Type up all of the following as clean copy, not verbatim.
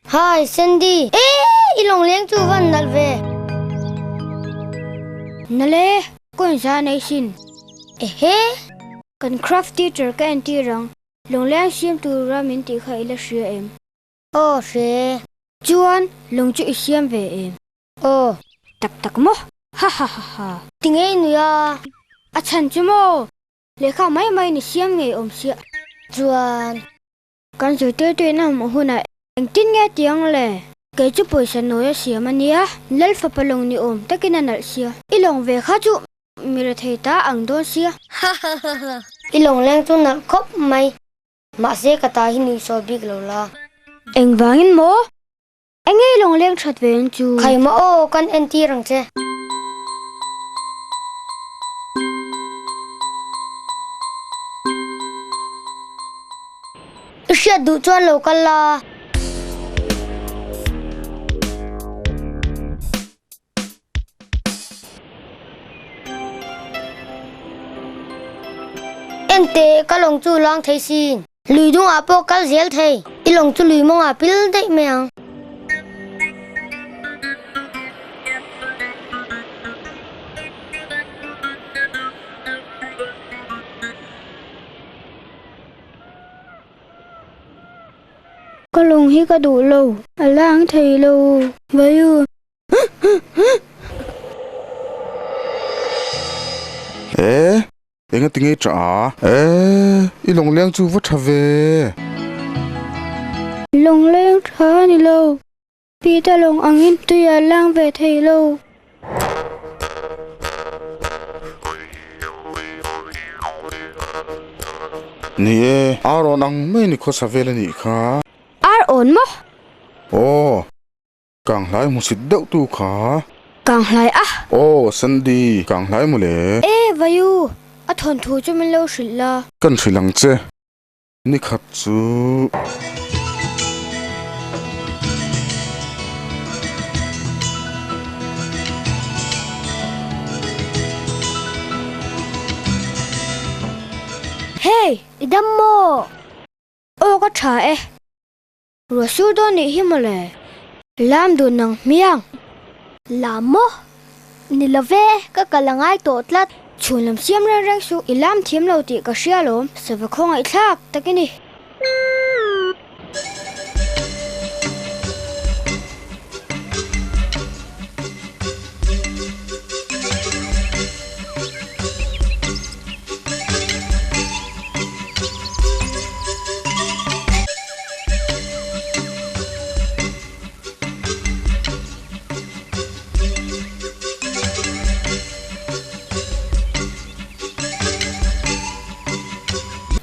Hi Sandy! E! I lawng leng chu van nalh ve. Nale, coin za nei sin. Ehe! Kan craft teacher ka entir ang, lawngleng siam tura min tih kha i la hria em? Aw, hre. Chuan, lawng chu i siam ve em? Aw. Tak tak maw? Ha ha ha ha. Ti ngei nui a. A chhan chu maw? Lehkha mai mai ni siam ngei awm sia. Chuan. Kan zirtirtu in a hmuh hunah engtin nge ti ang le? Kei chu pawisa nawi a siam a nia, Lal fapa lawng ni awm takin a nalh sia. I lawng ve kha chu mi rethei ta ang dawn sia. I lawng leng chu nalh khawp mai, mahse ka ta hi nuihsawi bik lo la. Engvangin maw? Enge i lawng leng that ve ang chu? Khaima aw, kan entir ang che. I hriat duh chuan lo kal la. Enteh, ka lawng chu lang thei sin. Lui dungah pawh kal zel thei. I lawng chu lui mawngah pil daih mai ang. Ka lawng hi ka duh lo, a lang thei lo. Vayu. E, enga tinge tah a? E, i lawngleng chu va tha ve. Lawngleng tha a ni lo. Pita lawng angin tui a lang ve thei lo. Ni e, Aaron ang mai ni khawsa vel a nih kha. Aaron maw? Aw. Kanghlai hmusit deuh tu kha. Kanghlai a. Aw Sandy, kanghlai maw le? E Vayu, a thawnthu chu min lo hrilh la. Kan hrilh ang che, nikhat chu. Hey, i dam maw? Aw ka tha e. Ruah sur dawn nih hi mawle. Lam dun ang hmiang. Lam maw? Ni lo ve, ka kal a ngai tawh tlat. Chhun lam siam reng reng suh, i lam thiam lo tih ka hria alawm, sava khawngaihthlak tak i ni.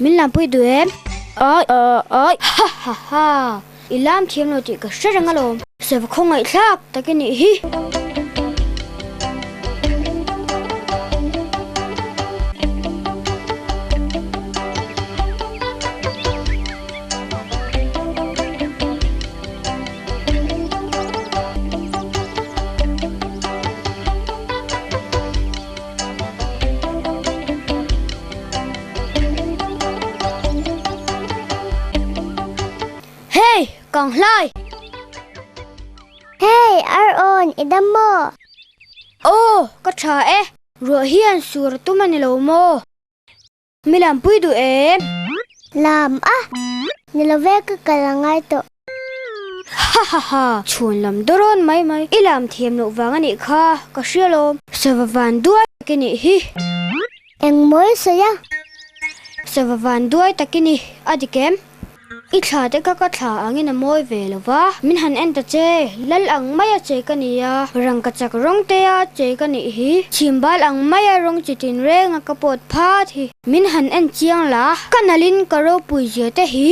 Min lampui duh em? Ai ai ha ha ha i lam thiam lo tih ka hre reng alawm. Sava khawngaihthlak tak i nih hi. Hey, Kang Hlai! Hey, Ar-awn, i dam maw? Aw, ka tha e. Ruah hian sur a tum a ni lo maw? Mi lampui duh em? Lam a, ni lo ve ka kal a ngai tawh. Ha ha ha, chhun lam dawrawn mai mai. I lam thiam loh vang a nih kha, ka hria lawm. Sava van duai tak i nih hi. Eng mawi sawi a? Sava van duai tak i ni, a dik em? I thla te kha ka thla angin a mawi ve lo va, min han en ta che, lal ang maia chei ka ni a, rangka chak rawng tea chei ka nih hi, chhimbal ang maia rawng chi tinrenga ka pawt phat hi, min han en chiang la, ka nalhin ka ropui zia te hi.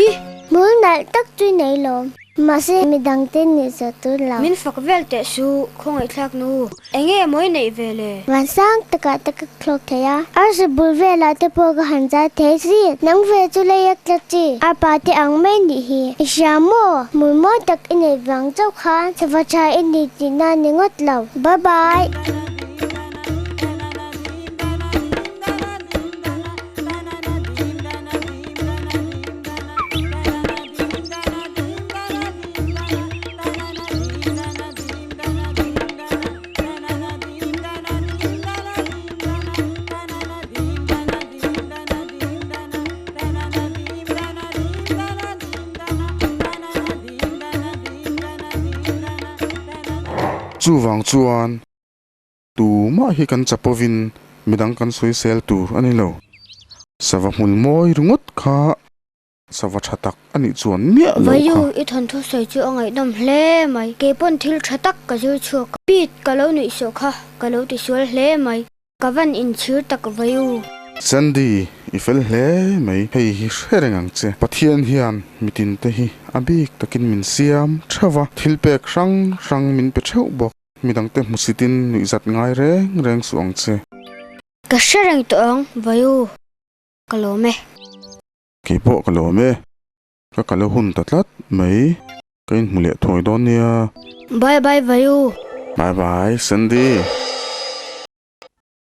Hmul nalh tak chu i nei lawm. Mahse midangte nih zawh tur lo. Min fak vel teh suh, khawngaihthlak nu. Enge mawi neih ve le? Vansang takah te ka thlawk thei a, arsa bul velah te pawh ka han zai thei si. Nang ve chu lei a tla chi, a pa te ang mai nih hi. I hria maw? Hmui mawi tak i neih vang chauh khan sava tha i ni tihna ni ngawt lo. Bye bye! Chuvang chuan tumah hi kan chapovin midang kan sawisel tur a ni lo. Sava hmul mawi ringawt kha sava tha tak a nih chuan miah lo kha. Vayu, i thawnthu sawi chu a ngaihnawm hle mai. Keipawn thil tha tak ka zir chhuak a. Pete, ka lo nuih sawh kha ka lo tisual hle mai. Ka van inchhir tak Vayu. Sandy, i fel hle mai. Hei hi hre reng ang che. Pathian hian mitin te hi a bik takin min siam theuh va, thil pek hrang hrang min pe theuh bawk. Midangte hmusitin nuihzat ngai reng reng suh ang che. Ka hre reng tawh ang Vayu. Ka lawm e. Kei pawh ka lawm e. Ka kal a hun ta tlat mai. Ka inhmu leh thuai dawn nia. Bye bye Vayu. Bye bye Sandy.